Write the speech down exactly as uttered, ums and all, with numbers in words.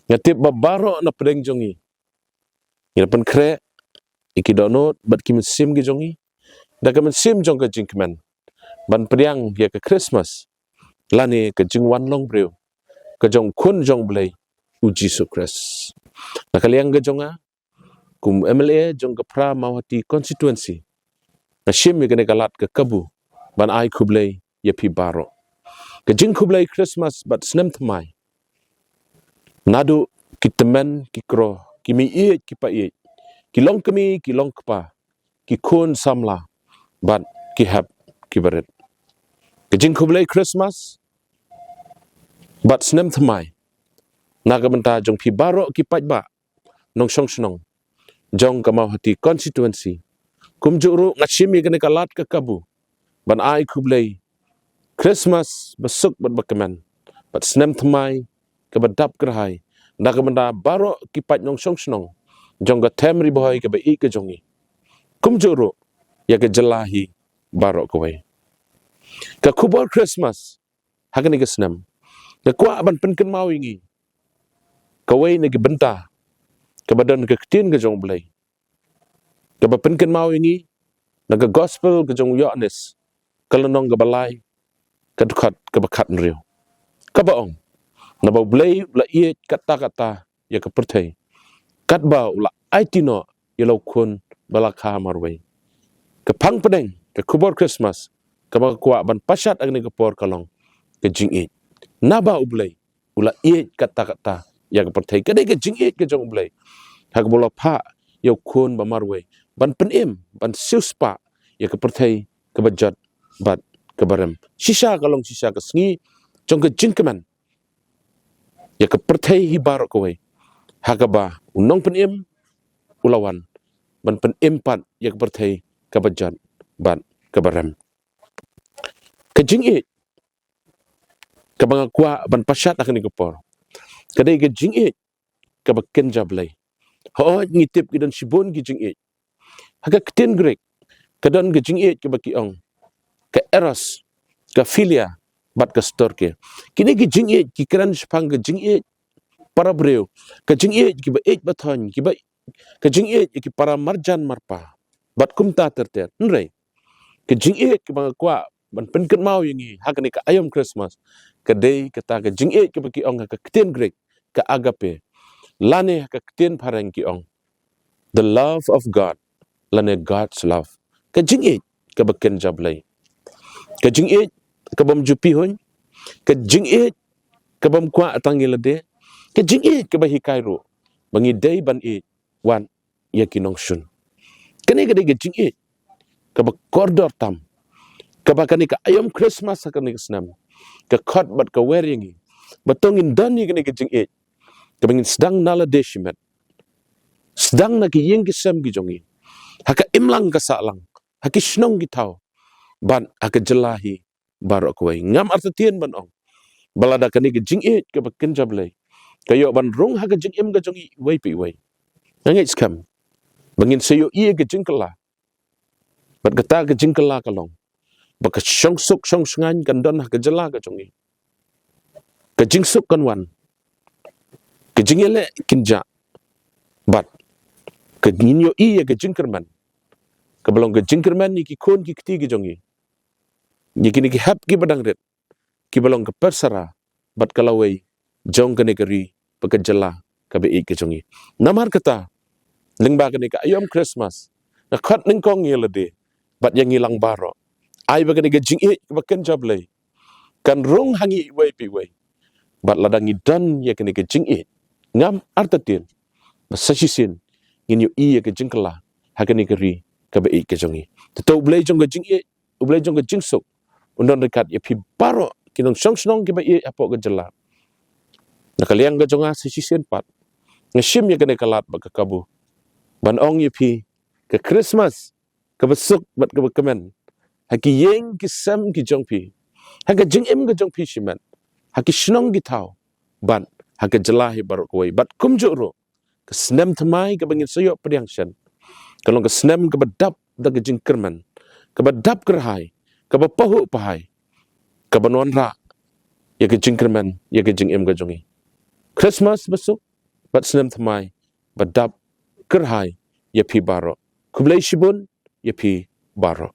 Nga tip ba baroh na pdeng jong ngi ngi la pynkhreh ïa ki dohnud bad ki mynsiem ki jong ngi da ka mynsiem jong ka jingkmen ban pdiang ïa ka Christmas lane ka jingwan long briew ka jong Khun jong U Blei, U Jisu Khrist. Na ka liang ka jong nga, kum M L A jong ka Phra Mawhati constituency, nga shim ïa kane ka lad ka kabu ban ai khublei ïa phi baroh. Ka jingkhublei Christmas bad snem thymmai naduh ki tymmen ki kro, ki meiieit ki paieit, ki longkmie ki longkpa, ki khun samla bad ki hep ki barit. Ka jingkhublei Christmas bad snem thymmai na ka bynta jong phi baroh ki paidbah nongshong shnong jong ka Mawhati constituency. Kumjuh ruh nga shim ïa kane ka lad ka kabu ban ai khublei Christmas ba suk bad ba kmen bad snem thymmai kaba dap kyrhai na ka bynta baroh ki paid nongshong shnong jong ka them Ri Bhoi kaba ïeit ka jong ngi. Kumjuh ruh ïa ka jylla hi baroh kawei. Ka khubor Christmas ha kane ka snem ka kwah ban pynkynmaw ïa ngi kawei na ki bynta kaba don ka ktien ka jong U Blei, kaba pynkynmaw ïa ngi na ka gospel ka jong u Ïoannis, ka lynnong kaba lai, ka dkhot kaba khathynriew, kaba ong, naba U Blei u la ïeit katta katta ïa ka pyrthei, katba u la aiti noh ïa la u Khun ba la kha marwei. Ka phang pdeng ka khubor Christmas kaba nga kwah ban pashat ha kane ka por ka long ka jingïeit. Naba U Blei u la ïeit katta katta ïa ka pyrthei. Ka dei ka jingïeit ka jong U Blei ha kaba u la phah ïa u Khun ba marwei ban pynim, ban siewspah ïa ka pyrthei kaba jot bad kaba rem. Shisha ka long shisha ka sngi jong ka jingkmen ïa ka pyrthei hi baroh kawei, ha kaba u Nongpynim u la wan ban pynim pat ïa ka pyrthei kaba jot bad kaba rem. Ka jingïeit kaba nga kwah ban pashat ha kane ka por ka dei ka jingïeit kaba kynja Blei. Hooid, ngi tip ki don shibun ki jingïeit. Ha ka ktien Greek ka don ka jingïeit kaba ki ong ka eros, ka philia bad ka storge. Kine ki jingïeit ki kren shaphang ka jingïeit para briew, ka jingïeit kiba ïeit ba thoiñ, kiba, ka jingïeit ki para marjan marpa bad kumta ter ter. Hynrei ka jingïeit kaba nga kwah ban pynkynmaw ïa ngi ha kane ka aïom Christmas ka dei kata ka jingïeit kaba ki ong ha ka ktien Greek ka agape, lane ha ka ktien phareng ki ong the love of God, lane God's love. Ka jingïeit kaba kynja Blei, ka jingïeit kabym ju pihuiñ, ka jingïeit kabym kwah tang ïa lade, ka jingïeit kaba hikai ruh ba ngi dei ban ïeit wat ïa ki nongshun. Kane ka dei ka jingïeit kaba kordor tam, kaba kane ka aïom Christmas ha kane ka snem ka khot bad ka wer ïa ngi ba to ngin don ïa kane ka jingïeit kaba ngin sdang na lade shimet, sdang na ki ïing ki sem ki jong ngi, ha ka imlang ka sahlang, ha ki shnong ki thaw bad ha ka jylla hi baroh kawei. Ngam artatien ban ong ba lada kane ka jingïeit kaba kynja Blei ka ïoh ban rung ha ka jingim ka jong ngi iwei pa iwei, nga ngeit skhem ba ngin sa ïohi ïa ka jingkylla. Bad kata ka jingkylla ka long ba ka shongsuk shongshngaiñ kan don ha ka jylla ka jong ngi. Ka jingsuk kan wan, ka jingïaleh kin jah, bad ka ngin ïohi ïa ka jingkyrmen kaba long ka jingkyrmen ïa ki khun ki kti ki jong ngi, ïa kine ki hep kiba dang rit, kiba long ka persara bad ka lawei jong kane ka ri bad ka jylla kaba ïeit ka jong ngi. Namar kata, lyngba kane ka aïom Christmas, nga khot nyngkong ïa lade bad ïa ngi lang baroh, ai ba kane ka jingïeit kaba kynja Blei kan rung ha ngi iwei pa iwei. Bad lada ngi don ïa kane ka jingïeit, ngam artatien ba sa shisien ngin ïohi ïa ka jingkylla ha kane ka ri kaba ïeit ka jong ngi. Te to U Blei jong ka jingïeit, U Blei jong ka jingsuk un don ryngkat ïa phi baroh ki nongshong shnong kiba ïeit hapoh ka jylla. Na ka liang ka jong nga sa shisien pat nga shim ïa kane ka lad bad ka kabu ban ong ïa phi, ka Christmas kaba suk bad kaba kmen ha ki ïing ki sem ki jong phi, ha ka jingim ka jong phi shimet, ha ki shnong ki thaw bad ha ka jylla hi baroh kawei. Bad kumjuh ruh ka snem thymmai kaba ngin sa ïoh pdiang shen ka long ka snem kaba dap da ka jingkyrmen, kaba dap kyrhai, kaba pahuh pahai, kaban wanrah ïa ka jingkyrmen ïa ka jingim ka jong ngi. Christmas ba suk, bad snem thymmai ba dap kyrhai ïa phi baroh. Khublei shibun ïa phi baroh.